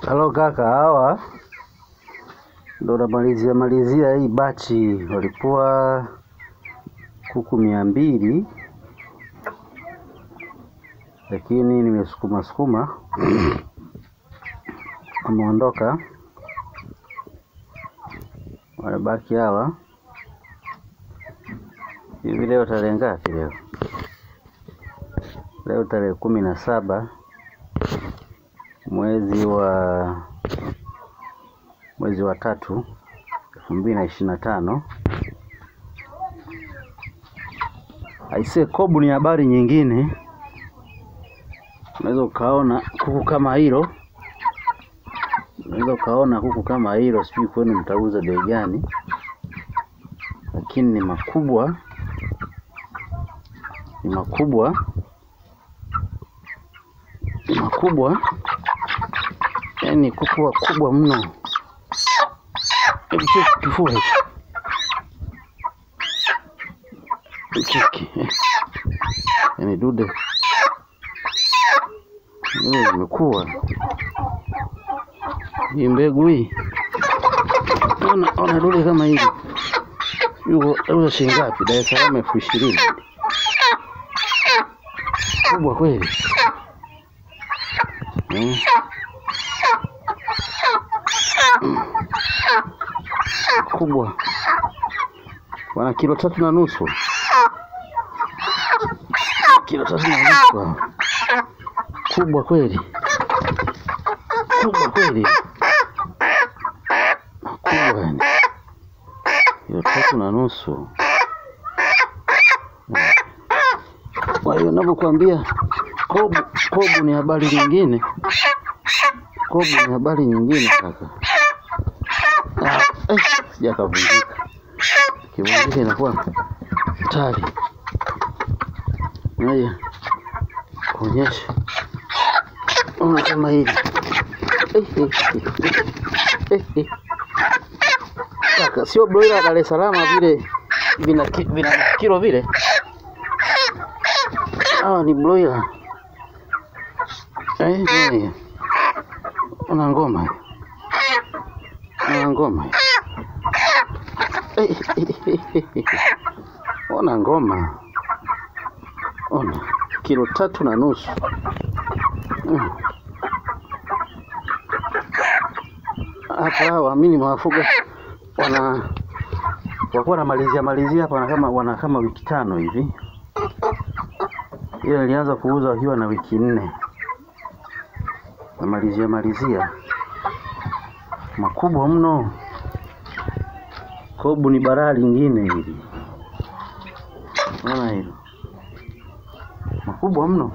Halo kaka, hawa ndo namalizia malizia hii bachi, walikuwa kuku 200 lakini nimesukuma sukuma wameondoka, wanabaki hawa. Hivi leo tarehe ngapi leo? Leo tarehe 17 mwezi wa 3 2025. Aise, kobu ni habari nyingine. Unaweza ukaona kuku kama hilo, unaweza ukaona kuku kama hilo, sijui kwenu mtauza bei gani, lakini ni makubwa, ni makubwa, ni makubwa, yaani kuku wakubwa mno. Kifua hiki, yaani dude imekuwa hii mbegu hii. Ona dude kama hivi yuko auza shilingi ngapi? Dar es Salaam 20,000. Kubwa kweli. Kubwa. Wana kilo 3.5. Kilo 3.5. Kubwa kweli. Kubwa kweli. Kubwa yani. Kilo 3.5. Kwa hiyo ninapokuambia kobu ni habari nyingine. Kobu ni habari nyingine kaka. Sijakavunjika. Kivunjika inakuwa hatari. Haya, kuonyesha. Ona kama hivi. Kaka, sio broiler Dar es Salaam vile vina kilo vile. Ah, ni broiler. Ona ngoma. Ona ngoma. Ona ngoma. Ona kilo 3.5. Hapa hawa mimi nimewafuga wana wakuwa na malizia hapa, wana kama wiki 5 hivi. Ila nilianza kuuza wakiwa na wiki 4. Na malizia makubwa mno. Kobu ni balaa lingine hili. Unaona hilo? Makubwa mno.